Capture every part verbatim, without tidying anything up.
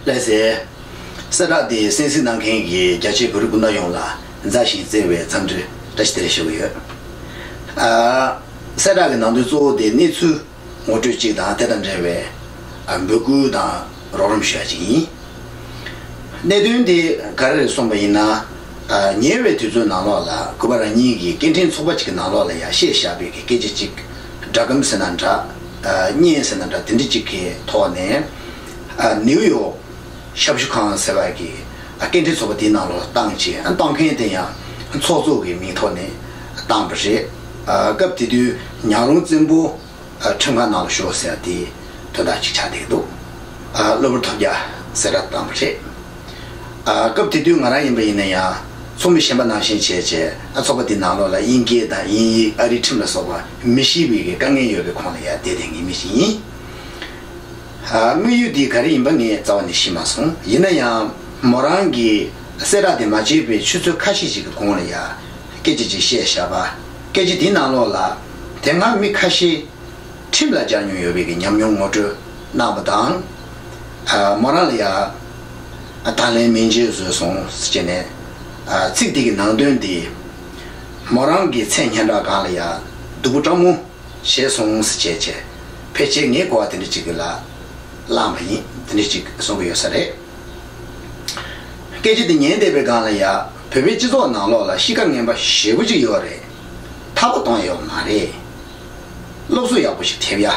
རེད་ཟེར། གསལ་བསྒྲགས་འདི་གསན་གཟིགས་གནང་མཁན་གྱི་རྒྱ་ཆེའི་བོད་རིགས་སྤུན་ཟླ་ཡོངས་ལ་མཛའ་ཞིང་བརྩེ་བའི་འཚམས་འདྲི་བཀྲ་ཤིས་བདེ་ལེགས་ཞུ་གི་ཡོད། ཨ། གསལ་བསྒྲགས་ཀྱི་ནང་དོན་གཙོ་བོ་དེ་གནས་ཚུལ་ངོ་སྤྲོད་ཅིག་དང་དེ་དང་འབྲེལ་བའི་ཨ་འབོད་སྐུལ་དང་རོགས་རམ་ཞུ་ཡ་ཅིག་ཡིན། གནད་དོན་དེ་ག་རེ་རེད་གསུངས་པ་ཡིན་ན། ཨ། ཉེ་བའི་དུས་ཚོད་ནང་ལོགས་ལ་གུས་པ་རང་ཉིད་ཀྱི་སྐད་འཕྲིན་ཚོགས་པ་ཅིག་གི་ནང་ལོགས་ལ་ཡང་བཤད་བཞག་པའི་གི་སྐད་ཆ་ཅིག་སྒྲ་སྒམ་ཟེར་ན་འདྲ། ཨ། བརྙན་ཟེར་ན་འདྲ་དེ་འདྲ་ཅིག་གི་ཐོག་ནས། ཨ། ནིའུ་ཡོག་ཞབས་ཞུ་ཁང་ཟེར་བ་གི་ཨ་སྐད་འཕྲིན་ཚོགས་པ་དེའི་ནང་ལོགས་བཏང་བྱས། ཨ། བཏང་མཁན་དེ་ཡང་ཚོགས་གཙོ་གི་མིང་ཐོག་ནས་བཏང་པ་རེད། ཨ། སྐབས་དེ་དུས་ཉག་རོང་བཙན་པོ་ཨ་ཁྲིམས་ཁང་ནང་ལ་ཤོག་ཟེར་ཡ་དེ་དོན་དག་ཅིག་ཆགས་བསྡད་ཀྱི་འདུག། ཨ། གློ་བུར་ཐོལ་རྒྱག་ཟེར་ར་བཏང་བ་རེད། ཨ། སྐབས་དེ་དུས་ང་རང་ཡིན་པ་ཡིན་ན་ཡང་ཚོགས་མི་གཞན་པ་ནང་བཞིན་བྱས་བྱས། ཨ། ཚོགས་པ་དེ་ནང་ལོགས་ལ་དབྱིན་སྐད་དང་དབྱིན་ཡིག་ཨ་རིའི་ཁྲིམས་ལ་སོགས་པ་མི་ཤེས་པའི་གི་དཀའ་ངལ་ཡོད་པའི་ཁོངས་ལ་ཡ་བསྡད་བསྡད་མཁན་མི་ཞིག་ཡིན། ཨ། དམིགས་ཡུལ་འདི་ག་རེ་ཡིན་པ་ངས་རྩ་བ་ནས་ཤེས་མ་སོང་། ཡིན་ན་ཡང་མོ་རང་གིས་གསལ་བསྒྲགས་དེ་མ་བྱས་པའི་ཆུ་ཚོད་ཁ་ཤས་ཤིག་གི་གོང་ལ་ཡ་སྐད་ཆ་ཅིག་བཤད་བཞག་པ། སྐད་ཆ་དེའི་ནང་ལོགས་ལ་དེ་སྔ་མི་ཁ་ཤས་ཁྲིམས་ལ་སྦྱར་མྱོང་ཡོད་པའི་གི་ཉམས་མྱོང་ངོ་སྤྲོད་གནང་བ་དང་། ཨ། མོ་རང་ལ་ཡ་ཨ་ད་ལན་མིང་ཆད་བཟོས་སོང་ཟེར་བྱས་ནས། ཨ། ཚིག་དེ་གི་ནང་དོན་དེ། མོ་རང་གི་མཚན་སྙན་གྲགས་སྒང་ལ་ཡ་སྡུག་པོ་སྤྲང་མོ་བྱས་སོང་ཟེར་བྱས་བྱས། ཕལ་ཆེར་ངས་གོ་བ་དེ་འདྲ་ཅིག་གི་ལ་བླངས་པ་ཡིན། དེ་འདྲ་ཅིག་གསུང་གི་ཡོད་ས་རེད། སྐད་ཆ་དེ་ཉན་བསྡད་པའི་སྒང་ལ་ཡ་བོད་པའི་སྤྱི་ཚོགས་ནང་ལོགས་ལ་གཤིས་ཀ་ངན་པ་ཞེ་པོ་ཅིག་ཡོད་རེད། ཐར་པ་གཏོང་ཡོད་མ་རེད། སློབ་གསོ་ཡག་པོ་ཞིག་ཐེབས་ཡ།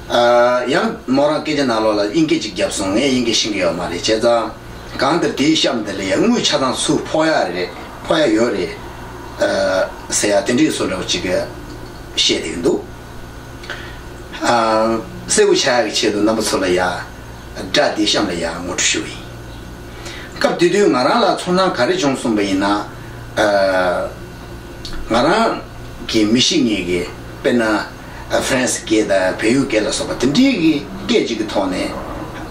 ཨ། ཡང་མོ་རང་སྐད་ཆ་ནང་ལོགས་ལ་དབྱིན་སྐད་ཅིག་བརྒྱབ་སོང་། ངས་དབྱིན་སྐད་ཤེས་ཀྱི་ཡོད་མ་རེད། བྱས་ཙང་གང་ལྟར་དེའི་གཤམ་དེ་ལ་ཡ་དངུལ་ཆ་ཚང་ཚུར་ཕོག་ཡ་རེད། ཕོག་ཡ་ཡོད་རེད། ཨ། ཟེར་ཡ་དེ་འདྲའི་བཟོ་འདྲ་བོ་ཅིག་བཤད་བསྡད་ཀྱི་འདུག། ཨ། གསལ་པོ་ཆགས་ཡག་གི་ཆེད་དུ་རྣམ་པ་ཚོ་ལ་ཡ་སྒྲ་འདི་གཤམ་ལ་ཡ་ངོ་སྤྲོད་ཞུ་གི་ཡིན། སྐབས་དེ་དུས་ང་རང་ལ་ཚོར་སྣང་ག་རེ་བྱུང་སོང་པ་ཡིན་ན། ཨ། ང་རང་གི་མི་ཤེས་མཁན་གྱི་དཔེར་ན་ཨ་ཧྥ་རན་སི་སྐད་དང་བལ་ཡུལ་སྐད་ལ་སོགས་པ་དེ་འདྲའི་གི་སྐད་ཅིག་གི་ཐོག་ནས།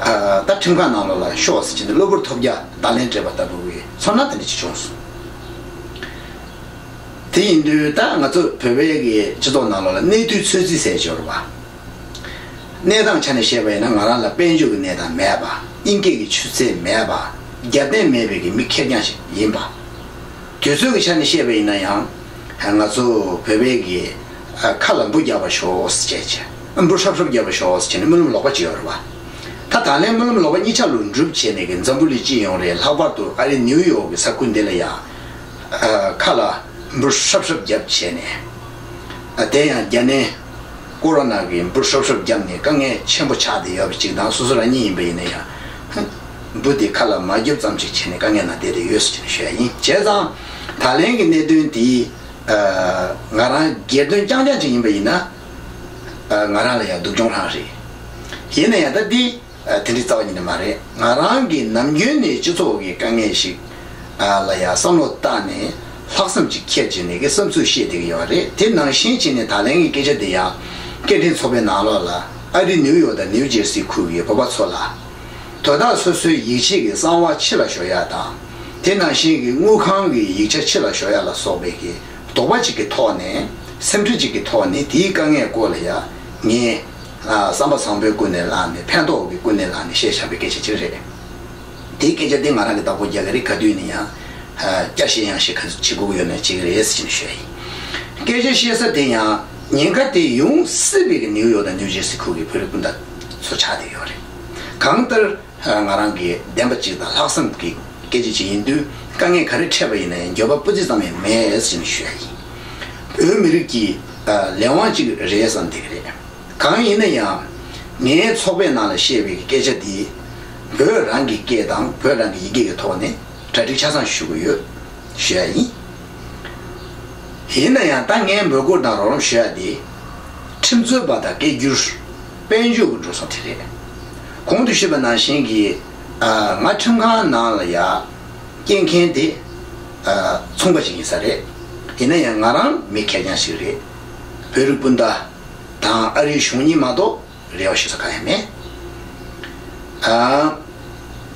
ཨ། ད་ཁྲིམས་ཁང་ནང་ལོགས་ལ་ཤོག་ཟེར་བྱས་ནས་གློ་བུར་ཐོལ་རྒྱག་བརྡ་ལན་སྤྲད་པ་ལྟ་བུ་གི་ཚོར་སྣང་དེ་འདྲ་ཅིག་བྱུང་སོང་། དེ་ཡིན་དུས་ད་ང་ཚོ་བོད་པའི་གི་སྤྱི་ཚོགས་ནང་ལོགས་ལ་གནས་དུས་ཚོད་རྩིས་ཟེར་ཡོད་རེད་པ། གནས་སྟངས་ཆ་ནས་བཤད་པ་ཡིན་ན་ང་རང་ལ་དཔལ་འབྱོར་གྱི་གནས་སྟངས་མེད་པ། དབྱིན་སྐད་ཀྱི་ཆུ་ཚད་མེད་པ། རྒྱབ་རྟེན་མེད་པའི་གི་མི་ཁེར་རྐྱང་ཞིག་ཡིན་པ། དུས་ཚོད་ཀྱི་ཆ་ནས་བཤད་པ་ཡིན་ན་ཡང་ང་ཚོ་བོད་པའི་གི་ཨ་ཁ་ལ་འབུ་རྒྱག་པ་ཤོག་ཟེར་བྱས་བྱས། འབུ་ཧྲབ་ཧྲབ་རྒྱག་པ་ཤོག་ཟེར་བྱས་ནས་སྨོན་ལམ་ལོག་པ་ཅིག་ཡོད་རེད་པ། ད་ད་ལན་སྨོན་ལམ་ལོག་པ་གཉིས་ཆ་ལུ་འགྲུབ་བྱས་ནས་གི་འཛམ་བུ་གླིང་སྤྱི་ཡོངས་རེད། ལྷག་པར་དུ་ཨ་རི་ནིའུ་ཡོག་གི་ས་ཁུལ་འདི་ལ་ཡང་ཨ་ཁ་ལ་འབུ་ཧྲབ་ཧྲབ་བརྒྱབ་བྱས་ནས། ཨ་དེ་ཡང་རྒྱ་ནད་ཀོ་རོ་ན་གི་འབུ་ཧྲབ་ཧྲབ་བརྒྱབ་ནས་དཀའ་ངལ་ཆེན་པོ་ཆགས་བསྡད་ཡོད་པ་ཅིག་དང་། སོ་སོ་རང་ཉིད་ཡིན་པ་ཡིན་ན་ཡང་འབུ་དེ་ཁ་ལ་མ་བརྒྱབ་ཙམ་ཅིག་བྱས་ནས་དཀའ་ངལ་ནང་བསྡད་བསྡད་ཡོད་ཟེར་ནས་ཞུ་ཡ་ཡིན། བྱས་ཙང་ད་ལན་གྱི་གནད་དོན་དེ་ཨ་ང་རང་སྒེར་དོན་རྐྱང་རྐྱང་ཅིག་ཡིན་པ་ཡིན་ན། ཨ་ང་རང་ལ་ཡང་སྡུག་གྱོང་རང་རེད། ཡིན་ན་ཡང་ད་འདི། ཨ་དེ་འདྲའི་རྩ་བ་ཉིད་ནས་མ་རེད། ང་རང་གིས་ནམ་རྒྱུན་ནས་སྤྱི་ཚོགས་ཀྱི་དཀའ་ངལ་ཞིག་ཨ་ལ་ཡང་བསམ་བློ་བཏང་ནས་ལྷག་བསམ་ཅིག་འཁྱེར་བྱས་ནས་ཀྱི་བསམ་ཚུལ་བཤད་བསྡད་ཀྱི་ཡོད་རེད། དེ་ནང་བཞིན་བྱས་ནས་ད་ལན་གྱི་སྐད་ཆ་དེ་ཡང་སྐད་འཕྲིན་ཚོགས་པའི་ནང་ལོགས་ལ་ཨ་རི་ནིའུ་ཡོག་དང་ནིའུ་ཇེར་སི་ཁུལ་གྱི་བོད་པ་ཚོ་ལ་དོ་བདག་སོ་སོའི་ཡིག་ཆའི་གི་གསང་བ་ཕྱི་ལ་ཤོར་ཡ་དང་། དེ་ནང་བཞིན་གྱི་དངུལ་ཁང་གི་ཡིག་ཆ་ཕྱི་ལ་ཤོར་ཡ་ལ་སོགས་པའི་གི་དོགས་པ་ཅིག་གི་ཐོག་ནས། སེམས་ཁྲལ་ཅིག་གི་ཐོག་ནས་དེའི་དཀའ་ངལ་སྐོར་ལ་ཡ་ངས་ཨ་བསམ་པ་བཟང་པོའི་ཀུན་ནས་བསླངས་ནས་ཕན་ཐོགས་ཀྱི་ཀུན་ནས་བསླངས་ནས་བཤད་བཞག་པའི་སྐད་ཆ་ཅིག་རེད། དེའི་སྐད་ཆ་དེ་ང་རང་གིས་བདག་པོ་རྒྱག་གི་རེད། ག་དུས་ནས་ཡང་ཨ་བསྐྱར་བཤད་ཡང་བཤད་ག་བྱེད་དགོས་ཀྱི་ཡོད་ན་བྱེད་ཀྱི་རེད་ཟེར་ནས་ཞུ་ཡ་ཡིན། སྐད་ཆ་བཤད་ས་དེ་ཡང་ཉེན་ཁ་དེ་ཡོང་སྲིད་པའི་གི་ནིའུ་ཡོག་དང་ནིའུ་ཇེར་སི་ཁུལ་གྱི་བོད་རིགས་སྤུན་ཟླ་ཚོ་ཆགས་བསྡད་ཡོད་རེད། གང་ལྟར། ང་རང་གིས་བདེན་པ་གཅིག་དང་ལྷག་བསམ་གྱི་སྐད་ཆ་ཅིག་ཡིན་དུས། དཀའ་ངལ་ག་རེ་འཕྲད་པ་ཡིན་ན་ཡང་འགྱོད་པ་སྤུ་རྩེ་ཙམ་ཡང་མེད་ཟེར་ནས་ཞུ་ཡ་ཡིན། བོད་མི་རིགས་ཀྱི་ལས་དབང་ཅིག་རེད་བསམ་བསྡད་ཀྱི་རེད། གང་ཡིན་ན་ཡང་ངའི་ཚོགས་པའི་ནང་ལ་བཤད་པའི་སྐད་ཆ་འདི་བོད་རང་གི་སྐད་དང་བོད་རང་གི་ཡི་གེ་གི་ཐོག་ནས་གྲ་སྒྲིག་ཆ་ཚང་ཞུ་གི་ཡོད་ཞུ་ཡ་ཡིན། ཡིན་ན་ཡང་ད་ངས་འབོད་སྐུལ་དང་རོགས་རམ་ཞུ་ཡ་དེ། ཁྲིམས་རྩོད་པ་དང་སྐད་སྒྱུར། དཔལ་འབྱོར་གྱི་འགྲོ་སོང་དེ་རེད། གོང་དུ་ཞུས་པ་ནང་བཞིན་གྱི། ཨ་ང་ཁྲིམས་ཁང་ནང་ལ་ཡ་སྐྱེལ་མཁན་དེ་ཨ་ཚོང་པ་ཞིག་ཡིན་ས་རེད། ཡིན་ན་ཡང་ང་རང་མི་ཁེར་རྐྱང་ཞིག་རེད། བོད་རིགས་སྤུན་ཟླ་དང་ཨ་རིའི་གཞུང་གཉིས་མ་གཏོགས། རེ་བ་ཞུ་ས་གང་ཡང་མེད། ཨ།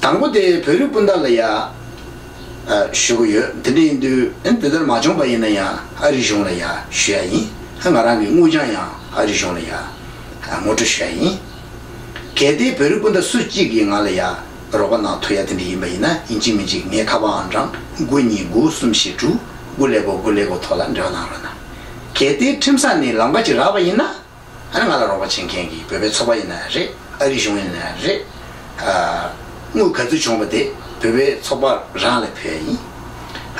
དང་པོ་དེ་བོད་རིགས་སྤུན་ཟླ་ལ་ཡ། ཨ། ཞུ་གི་ཡོད། དེ་འདྲ་ཡིན་དུས་ཨ་ནི་དེ་ལྟར་མ་བྱུང་པ་ཡིན་ན་ཡང་ཨ་རི་གཞུང་ལ་ཡ་ཞུ་ཡ་ཡིན། ཨ་ང་རང་གི་དངུལ་རྐྱང་ཡང་ཨ་རི་གཞུང་ལ་ཡ། ཨ། ངོ་སྤྲོད་ཞུ་ཡ་ཡིན། གལ་ཏེ་བོད་རིགས་སྤུན་ཟླ་སུ་གཅིག་གིས་ང་ལ་ཡ་རོགས་པ་གནང་ཐུབ་ཡ་དེ་འདྲ་ཡིན་པ་ཡིན་ན། ཡིན་གཅིག་མིན་གཅིག་ངའི་ཁ་པར་ཨང་གྲངས་དགུ་གཉིས་དགུ་གསུམ་བཞི་དྲུག་དགུ་ཀླད་ཀོར་དགུ་ཀླད་ཀོར་ཐོག་ལ་འབྲེལ་བ་གནང་རོགས་གནང་། གལ་ཏེ་ཁྲིམས་ས་ནས་ལམ་ཁ་ཅིག་རག་པ་ཡིན་ན། ཨ་ནི་ང་ལ་རོགས་པ་བྱེད་མཁན་གྱི་བོད་པའི་ཚོགས་པ་ཡིན་ན་རེད། ཨ་རི་གཞུང་ཡིན་ན་རེད། ཨ། དངུལ་ག་ཚོད་བྱུང་བ་དེ་བོད་པའི་ཚོགས་པ་རང་ལ་ཕུལ་ཡ་ཡིན།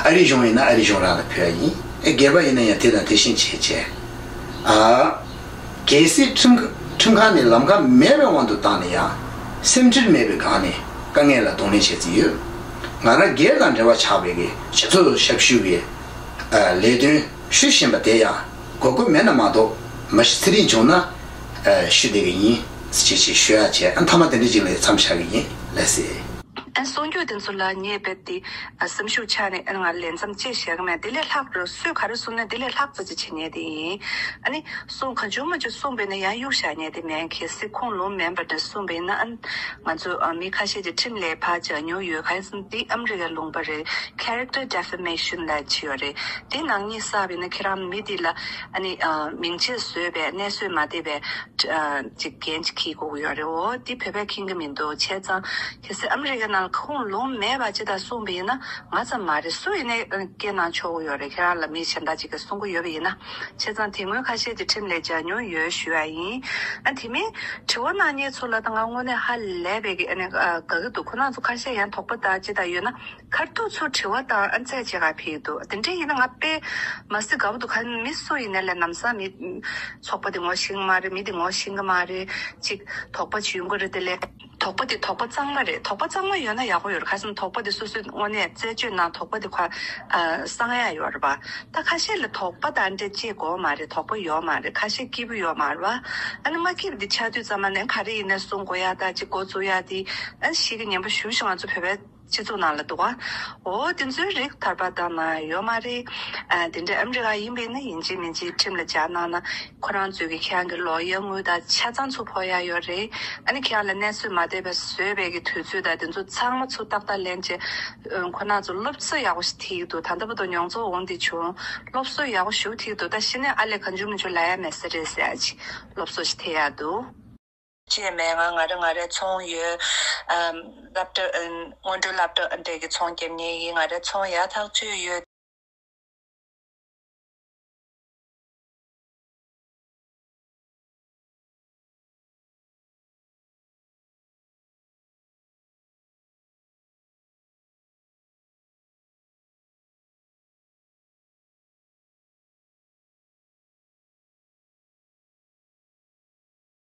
ཨ་རི་གཞུང་ཡིན་ན་ཨ་རི་གཞུང་རང་ལ་ཕུལ་ཡ་ཡིན། ཨེ། སྒེར་པ་ཡིན་ན་ཡང་དེ་དང་དེ་བཞིན་བྱས་བྱས། ཨ། གལ་སྲིད་ཁྲིམས་ཁྲིམས་ཁང་ནས་ལམ་ཁ་མེད་པའི་དབང་དུ་བཏང་ནས་ཡང་། སེམས་ཁྲལ་མེད་པའི་སྒང་ནས་དཀའ་ངལ་ལ་གདོང་ལེན་བྱེད་རྩིས་ཡོད། ང་རང་སྒེར་དང་འབྲེལ་བ་ཆགས་པའི་གི་སྤྱི་ཚོགས་ཞབས་ཞུ་གི་ཨ། ལས་དོན་ཞུ་བཞིན་པ་དེ་ཡང་དགོས་མཁོ་མེད་ན་མ་གཏོགས། མ་གཞི་ཚན་རིག་བྱུང་ན་ཨ། ཞུ་བསྡད་ཀྱི་ཡིན་ཅེས་ཅེས་ཞུ་ཡ་བྱས། ཨ། མཐའ་མ་དེ་འདྲ་ཅིག་ལ་མཚམས་བཞག་གི་ཡིན། ལགས་སེ། ཨ། གསུང་རྒྱུ་དེ་ཚོ་ལ་ངས་རྦད་དེ་ཨ། སེམས་ཤུགས་ཆག་ནས། ཨ། ང་ལས་མཚམས་བཅད་བཞག་གི་མེད། དེ་ལས་ལྷག་རུ་སུས་ག་རེ་གསུངས་ན་དེ་ལས་ལྷག་ཙམ་ཅིག་བྱེད་མཁན་དེ་ཡིན། ཨ་ནི་གསུང་གང་བྱུང་མང་བྱུང་གསུངས་པས་ན་ཡང་གཡུག་བཞག་མཁན་དེ་མེད། གལ་སྲིད་ཁུངས་ལུང་མེད་པ་འདྲ་གསུངས་པས་ན། ཨ། ང་ཚོ་ཨ། མི་ཁ་ཤས་ཀྱིས་ཁྲིམས་ལ་ཕར་བྱ་མྱོང་ཡོད། གང་ཡིན་ཟེར་ན་འདི་ཨ་མི་རི་ཀའི་ལུང་པ་རེད། Character defamation ལབ་ཅིག་ཡོད་རེད། དེ་ནག་ཉེས་བསགས་པས་ན་ཁྱེད་རང་མི་དེ་ལ་ཨ་ནི་ཨ། མིང་ཆད་བཟོས་པའི་གནས་སྲོལ་མ་བསྡད་པའི་ཨ། ཅིག་འགན་ཅིག་འཁྱེར་དགོས་ཀྱི་ཡོད་རེད། འོ་དེ་བོད་པས་འཁྱེར་གྱི་མི་འདུག་བྱས་ཙང་གལ་སྲིད་ཨ་མི་རི་ཀའི་ནང་ལ་ཁུངས་ལུང་མེད་པ་ཅིག་ད་གསུངས་པ་ཡིན་ན། ང་ཙམ་མ་རེད། སུ་ཡིན་ནའི་སྐད་གནང་ཆོག་གི་ཡོད་རེད། ཁྱེད་རང་ལ་མི་གཞན་དག་ཅིག་གིས་གསུང་གི་ཡོད་པ་ཡིན་ན། བྱས་ཙང་དེ་སྔོན་ཁ་ཤས་ཀྱིས་ཁྲིམས་ལ་བྱ་མྱོང་ཡོད་ཞུ་ཡ་ཡིན། ཨ། དེ་མིན་དྲི་བ་གནང་མཁན་ཚོ་ལ་ད་ང་དངོས་གནས་ཧ་ལས་པའི་གི་ཨ་ནི་ཨ། དགའ་གི་འདུག་ཁོ་རང་ཚོ་ཁ་ཤས་ཡང་དོགས་པ་དང་ཅི་དང་ཡོད་ན། ཁ་ཐུག་ཚུར་དྲི་བ་དང་ཨ། རྩད་བཅད་ག་ཕེབས་འདུག་དེ་འདྲ་ཡིན་ན་ང་དཔེ་མ་སྲིད་དགའ་པོ་འདུག་ག་མི་སུ་ཡིན་ནའི་ལས་ལམ་སང་མི་ཚོགས་པ་དེ་ངོ་ཤེས་ཀྱི་མ་རེད། མི་དེ་ངོ་ཤེས་ཀྱི་མ་རེད། ཅིག་དོགས་པ་ཅིག་ཡོང་གི་རེད། དེ་ལས་དོགས་པ་དེ་དོགས་པ་གཙང་མ་རེད། དོགས་པ་གཙང་མ་ཡོད་ན་ཡག་པོ་ཡོད་རེད། ག་ཟེར་ན་དོགས་པ་དེ་སོ་སོའི་དངོས་གནས་རྩད་གཅོད་ནང་དོགས་པ་དེ་ཁ་ཨ། སངས་ཡག་ཡོད་རེད་པ། ད་ཁ་ཤས་ལ་དོགས་པ་དང་འདྲ་བཅད་དགོས་མ་རེད། དོགས་པ་ཡོད་མ་རེད། ཁ་ཤས་སྐྱིད་པོ་ཡོད་མ་རེད་པ། ཨ་ནི་མ་སྐྱིད་པ་དེ་ཆགས་དུས་ཙམ་པ་ནས་ག་རེ་ཡིན་ནའི་གསུང་དགོས་ཡ་ད་ཅིག་འགོ་བཙུགས་ཡ་དེ་ཨ། ཞེ་གི་ངན་པ་ཞེ་པོ་ཞིག་ང་ཚོ་བོད་པའི་སྤྱི་ཚོགས་ནང་ལ་འདུག་ག་འོ་དེ་ཚོའི་རིགས་ཐར་པ་དང་ན་ཡོད་མ་རེད། ཨ། དེ་འདྲའི་ཨ་མི་རི་ཀ་ཡིན་པས་ན་ཡིན་གཅིག་མིན་གཅིག་ཁྲིམས་ལ་སྦྱར་གནང་ན། ཁོ་རང་ཚོས་ཀྱི་ཁྱེད་རང་གི་ལོ་ཡར་དངུལ་དང་ཆ་ཚང་ཚུར་ཕོག་ཡ་ཡོད་རེད། ཨ་ནི་ཁྱེད་རང་ལ་གནས་ཚུལ་མ་བདེ་བ་བཟོས་པའི་གི་དུས་ཚོད་དང་དེ་ཚོ་ཚང་མ་ཚུར་ཏག་ཏག་ལེན་བྱས། ཨ། ཁོ་རང་ཚོ་སློབ་གསོ་ཡག་པོ་ཞིག་ཐེབས་ཀྱི་འདུག་ད་ལྟ་བར་དུ་མྱོང་ཚོར་འོང་དེ་བྱུང་། སློབ་གསོ་ཡག་པོ་ཞིག་ཐེབས་ཀྱི་འདུག་ད་གཞི་ནས་ཨ་ལས་གང་བྱུང་མང་བྱུང་ལབ་ཡ་མེད་ས་རེད་ཟེར་ཡ་ཅིག་སློབ་གསོ་ཞིག་ཐེབས་ཡ་འདུག་ཅེས་མེད། ང་ང་རེ་ང་རེ་ཚོང་ཡོད། ཨམ། སློབ་གྲྭ། ཨམ། སྔོན་འགྲོའི་སློབ་གྲྭ་འདྲ་གི་ཚོང་རྒྱབ་མཁན་ཡིན། ང་རེ་ཚོང་ཡག་ཐག་ཆོད་ཡོད།